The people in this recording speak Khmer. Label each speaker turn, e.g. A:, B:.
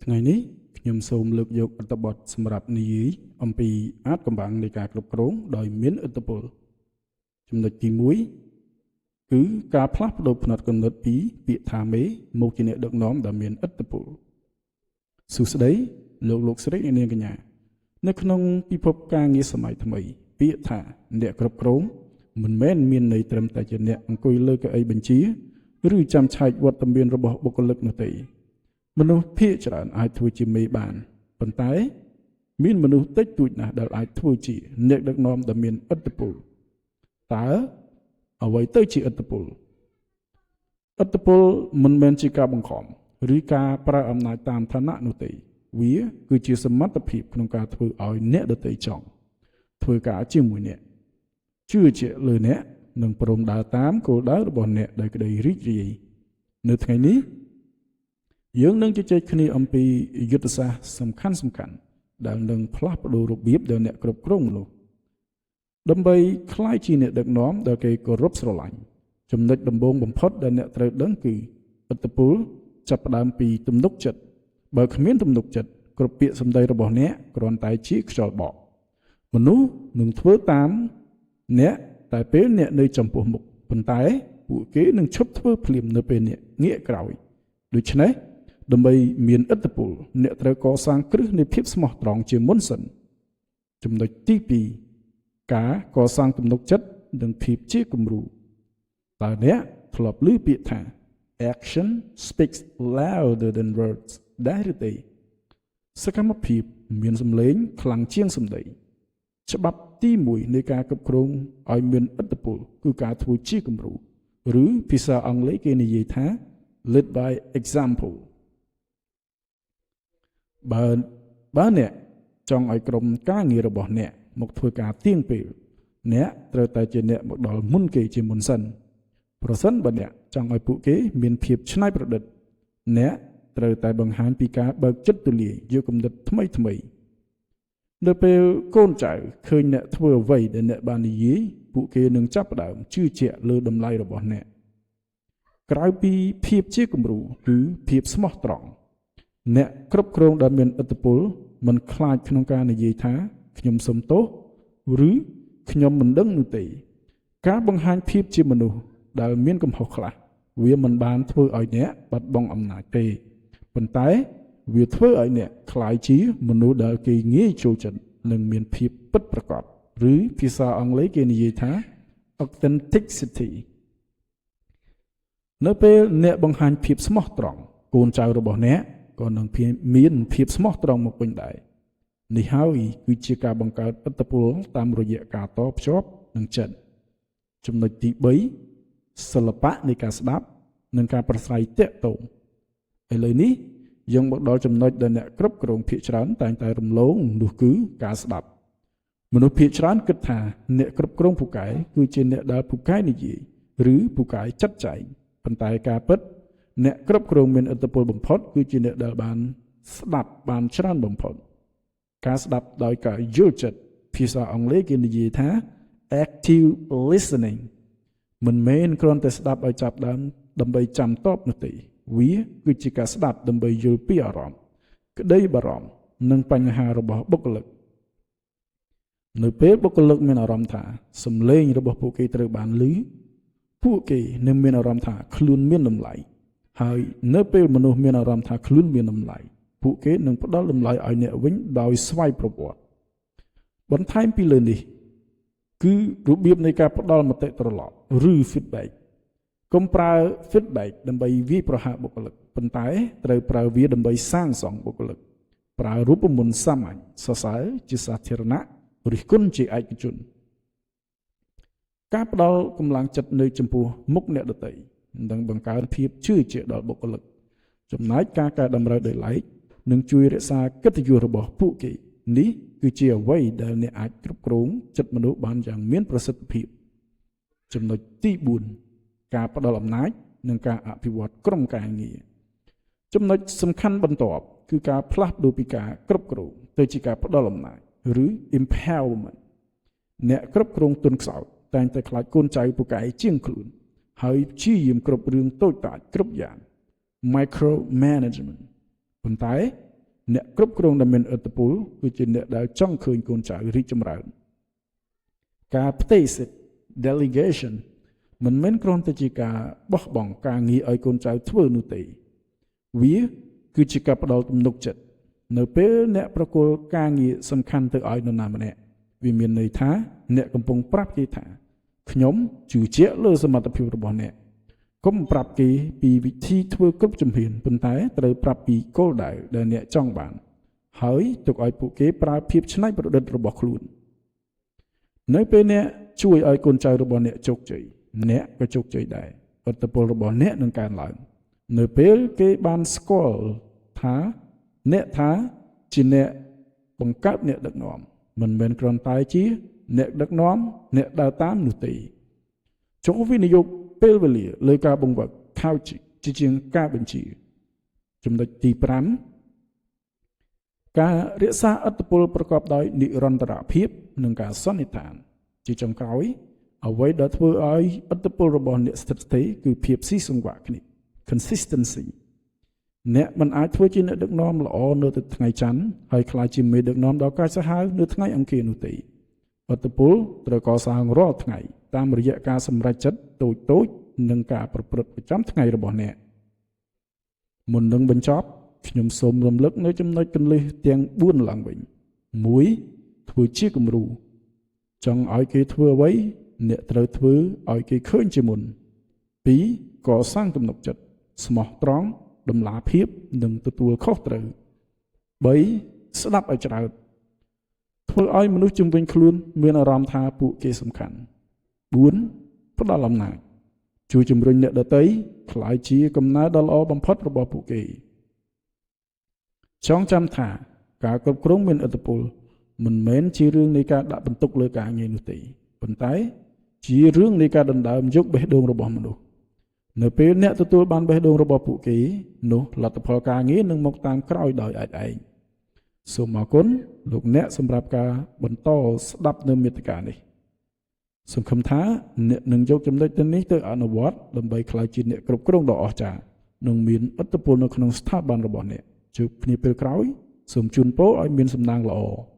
A: ថ្ងៃនេះខ្ញុំសូមលើកយកអត្ថបទសម្រាប់និយាយអំពីអាថ៌កំបាំងនៃការគ្រប់គ្រងដោយមានឥទ្ធិពលចំណុចទី1គឺការផ្លាស់ប្ដូរផ្នត់គំនិតពីពាក្យថាមេមកជាអ្នកដឹកនាំដែលមានឥទ្ធិពលសួស្តីលោកលោកស្រីអ្នកនាងកញ្ញានៅក្នុងពិភពការងារសម័យថ្មី ពាក្យថាអ្នកគ្រប់គ្រងមិនមែនមានន័យត្រឹមតែជាអ្នកអង្គុយលើកៅអីបញ្ជា ឬចាំឆែកវត្តមានរបស់បុគ្គលិកនោះទេ មនុស្សភាគច្រើនអាចធ្វើជាមេបានប៉ុន្តែ មានមនុស្សតិចតួចណាស់ដែលអាចធ្វើជាអ្នកដឹកនាំដែលមានឥទ្ធិពលតើអ្វីទៅជាឥទ្ធិពលឥទ្ធិពលមិនមែនជាការបង្ខំឬការប្រើអំណាចតាមឋានៈនោះទេ វាគឺជាសមត្ថភាពក្នុងការធ្វើឲ្យអ្នកដទៃចង់ធ្វើការជាមួយអ្នកជឿជាក់លើអ្នកនិងព្រមដើរតាមគោលដៅរបស់អ្នកដោយក្តីរីករាយនៅថ្ងៃនេះ យើងនឹងជជែកគ្នាអំពីយុទ្ធសាស្ត្រសំខាន់សំខាន់ដែលនឹងផ្លាស់ប្ដូររបៀបដែលអ្នកគ្រប់គ្រងមនុស្សដើម្បីក្លាយជាអ្នកដឹកនាំដែលគេគោរពស្រឡាញ់ចំណុចដំបូងបំផុតដែលអ្នកត្រូវដឹងគឺឥទ្ធិពលចាប់ផ្ដើមពីទំនុកចិត្តបើគ្មានទំនុកចិត្តគ្រប់ពាក្យសម្ដីរបស់អ្នកគ្រាន់តែជាខ្យល់បក់មនុស្សនឹងធ្វើតាមអ្នកតែពេលអ្នកនៅចំពោះមុខប៉ុន្តែពួកគេនឹងឈប់ធ្វើភ្លាមនៅពេលអ្នកងាកក្រោយដូច្នេះដើម្បីមានឥទ្ធិពលអ្នកត្រូវកសាងគ្រឹះនៃភាពស្មោះត្រង់ជាមុនសិនចំណុចទី2ការកសាងទំនុកចិត្តនិងភាពជាគំរូតើអ្នកធ្លាប់ឮពាក្យថា "Action speaks louder than words" ដែរឬទេសកម្មភាពមានសម្លេងខ្លាំងជាងសម្ដីច្បាប់ទី1នៃការគ្រប់គ្រងឲ្យមានឥទ្ធិពលគឺការធ្វើជាគំរូឬភាសាអង់គ្លេសគេនិយាយថា "Lead by example." បើបើអ្នកចង់ឲ្យក្រុមការងាររបស់អ្នកមកធ្វើការទៀងពេលអ្នកត្រូវតែជាអ្នកមកដល់មុនគេជាមុនសិនប្រសិនបើអ្នកចង់ឲ្យពួកគេមានភាពច្នៃប្រឌិតអ្នកត្រូវតែបង្ហាញពីការបើកចិត្តទូលាយយកគំនិតថ្មីថ្មីនៅពេលកូនចៅឃើញអ្នកធ្វើអ្វីដែលអ្នកបាននិយាយពួកគេនឹងចាប់ផ្ដើមជឿជាក់លើតម្លៃរបស់អ្នកក្រៅពីភាពជាគំរូគឺភាពស្មោះត្រង់អ្នកគ្រប់គ្រងដែលមានឥទ្ធិពលមិនខ្លាចក្នុងការនិយាយថាខ្ញុំសុំទោសឬខ្ញុំមិនដឹងនោះទេ ការបង្ហាញភាពជាមនុស្សដែលមានកំហុសខ្លះវាមិនបានធ្វើឲ្យអ្នកបាត់បង់អំណាចទេប៉ុន្តែវាធ្វើឲ្យអ្នកក្លាយជាមនុស្សដែលគេងាយចូលចិត្តនិងមានភាពពិតប្រាកដឬភាសាអង់គ្លេសគេនិយាយថា authenticity។ នៅពេលអ្នកបង្ហាញភាពស្មោះត្រង់កូនចៅរបស់អ្នកក៏នឹងមានភាពស្មោះត្រង់មកវិញដែរនេះហើយគឺជាការបង្កើតឥទ្ធិពលតាមរយៈការតភ្ជាប់នឹងចិត្តចំណុចទី3សិល្បៈនៃការស្ដាប់និងការប្រស្រ័យទាក់ទងឥឡូវនេះយើងមកដល់ចំណុចដែលអ្នកគ្រប់គ្រងភាគច្រើនតែងតែរំលងនោះគឺការស្ដាប់មនុស្សភាគច្រើនគិតថាអ្នកគ្រប់គ្រងពូកែគឺជាអ្នកដែលពូកែនិយាយឬពូកែចាត់ចែងប៉ុន្តែការពិតអ្នកគ្រប់គ្រងមានឥទ្ធិពលបំផុតគឺជាអ្នកដែលបានស្ដាប់បានច្រើនបំផុតការស្ដាប់ដោយការយល់ចិត្តភាសាអង់គ្លេសគេនិយាយថា active listening មិនមែនគ្រាន់តែស្ដាប់ឲ្យចាប់ដើមដើម្បីចាំតបនោះទេវាគឺជាការស្ដាប់ដើម្បីយល់ពីអារម្មណ៍ក្តីបារម្ភនិងបញ្ហារបស់បុគ្គលិកនៅពេលបុគ្គលិកមានអារម្មណ៍ថាសំឡេងរបស់ពួកគេត្រូវបានឮពួកគេនឹងមានអារម្មណ៍ថាខ្លួនមានតម្លៃហើយនៅពេលមនុស្សមានអារម្មណ៍ថាខ្លួនមានតម្លៃពួកគេនឹងផ្ដល់តម្លៃឲ្យអ្នកវិញដោយស្វ័យប្រវត្តិបន្ថែមពីលើនេះគឺរបៀបនៃការផ្ដល់មតិត្រឡប់ឬ feedback កុំប្រើ feedback ដើម្បីវាយប្រហារបុគ្គលិកប៉ុន្តែត្រូវប្រើវាដើម្បីសាងសង់បុគ្គលិកប្រើរូបមន្តសាមញ្ញសរសើរជាសាធារណៈរិះគន់ជាឯកជនការផ្ដល់កម្លាំងចិត្តនៅចំពោះមុខអ្នកដទៃនឹងបង្កើនភាពជឿជាក់ដល់បុគ្គលិកចំណែកការកែតម្រូវដោយឡែកនឹងជួយរក្សាកិត្តិយសរបស់ពួកគេនេះគឺជាអ្វីដែលអ្នកអាចគ្រប់គ្រងចិត្តមនុស្សបានយ៉ាងមានប្រសិទ្ធភាពចំណុចទី4ការផ្ដល់អំណាចនិងការអភិវឌ្ឍក្រុមការងារចំណុចសំខាន់បន្ទាប់គឺការផ្លាស់ប្ដូរពីការគ្រប់គ្រងទៅជាការផ្ដល់អំណាចឬ empowerment។ អ្នកគ្រប់គ្រងទន់ខ្សោយតែងតែខ្លាចកូនចៅពូកែជាងខ្លួនហើយព្យាយាមគ្រប់រឿងតូចតាចគ្រប់យ៉ាង micro management ប៉ុន្តែ អ្នកគ្រប់គ្រងដែលមានឥទ្ធិពលគឺជាអ្នកដែលចង់ឃើញកូនចៅរីកចម្រើនការផ្ទេរសិទ្ធិ delegation មិនមែនគ្រាន់តែជាការបោះបង់ការងារឲ្យកូនចៅធ្វើនោះទេវាគឺជាការផ្ដល់ទំនុកចិត្តនៅពេលអ្នកប្រគល់ការងារសំខាន់ទៅឲ្យនរណាម្នាក់វាមានន័យថាអ្នកកំពុងប្រាប់គេថាខ្ញុំជឿជាក់លើសមត្ថភាពរបស់អ្នកកុំប្រាប់គេពីវិធីធ្វើគ្រប់ជំហានប៉ុន្តែត្រូវប្រាប់ពីគោលដៅដែលអ្នកចង់បានហើយទុកឲ្យពួកគេប្រើភាពច្នៃប្រឌិតរបស់ខ្លួននៅពេលអ្នកជួយឲ្យកូនចៅរបស់អ្នកជោគជ័យអ្នកក៏ជោគជ័យដែរឥទ្ធិពលរបស់អ្នកនឹងកើនឡើងនៅពេលគេបានស្គាល់ថាអ្នកថាជាអ្នកបង្កើតអ្នកដឹកនាំមិនមែនគ្រាន់តែជាអ្នកដឹកនាំអ្នកដើរតាមនោះទេចូលវិនិយោគពេលវេលាលើការបង្វឹក coaching ជាជាងការបញ្ជាចំណុចទី5ការរក្សាឥទ្ធិពលប្រកបដោយនិរន្តរភាពនិងការសន្និដ្ឋានជាចុងក្រោយអ្វីដែលធ្វើឲ្យឥទ្ធិពលរបស់អ្នកស្ថិតស្ថេរគឺភាពស៊ីសង្វាក់គ្នា consistency អ្នកមិនអាចធ្វើជាអ្នកដឹកនាំល្អនៅទៅថ្ងៃច័ន្ទហើយក្លាយជាមេដឹកនាំដ៏កាចសាហាវនៅថ្ងៃអង្គារនោះទេឥទ្ធិពលត្រូវកសាងរាល់ថ្ងៃតាមរយៈការសម្រេចចិត្តតូចតូចនិងការប្រព្រឹត្តប្រចាំថ្ងៃរបស់អ្នកមុននឹងបញ្ចប់ខ្ញុំសូមរំលឹកនៅចំណុចគន្លឹះទាំង4ឡើងវិញ1ធ្វើជាគំរូចង់ឲ្យគេធ្វើអ្វីអ្នកត្រូវធ្វើឲ្យគេឃើញជាមុន2កសាងទំនុកចិត្តស្មោះត្រង់តម្លាភាពនិងទទួលខុសត្រូវ3ស្ដាប់ឲ្យច្រើនធ្វើឲ្យមនុស្សជុំវិញខ្លួនមានអារម្មណ៍ថាពួកគេសំខាន់4ផ្ដល់អំណាចជួយជំរុញអ្នកដទៃក្លាយជាកំណើតដ៏ល្អបំផុតរបស់ពួកគេចងចាំថាការគ្រប់គ្រងមានឥទ្ធិពលមិនមែនជារឿងនៃការដាក់បន្ទុកលើការងារនោះទេប៉ុន្តែជារឿងនៃការដណ្ដើមយកបេះដូងរបស់មនុស្សនៅពេលអ្នកទទួលបានបេះដូងរបស់ពួកគេនោះលទ្ធផលការងារនឹងមកតាមក្រោយដោយឯកឯងសូមអរគុណលោកអ្នកសម្រាប់ការបន្តស្ដាប់នៅមាតិកានេះសង្ឃឹមថាអ្នកនឹងយកចំណុចទាំងនេះទៅអនុវត្តដើម្បីក្លាយជាអ្នកគ្រប់គ្រងដ៏អស្ចារ្យនិងមានឥទ្ធិពលនៅក្នុងស្ថាប័នរបស់អ្នកជួបគ្នាពេលក្រោយសូមជូនពរឲ្យមានសំណាងល្អ។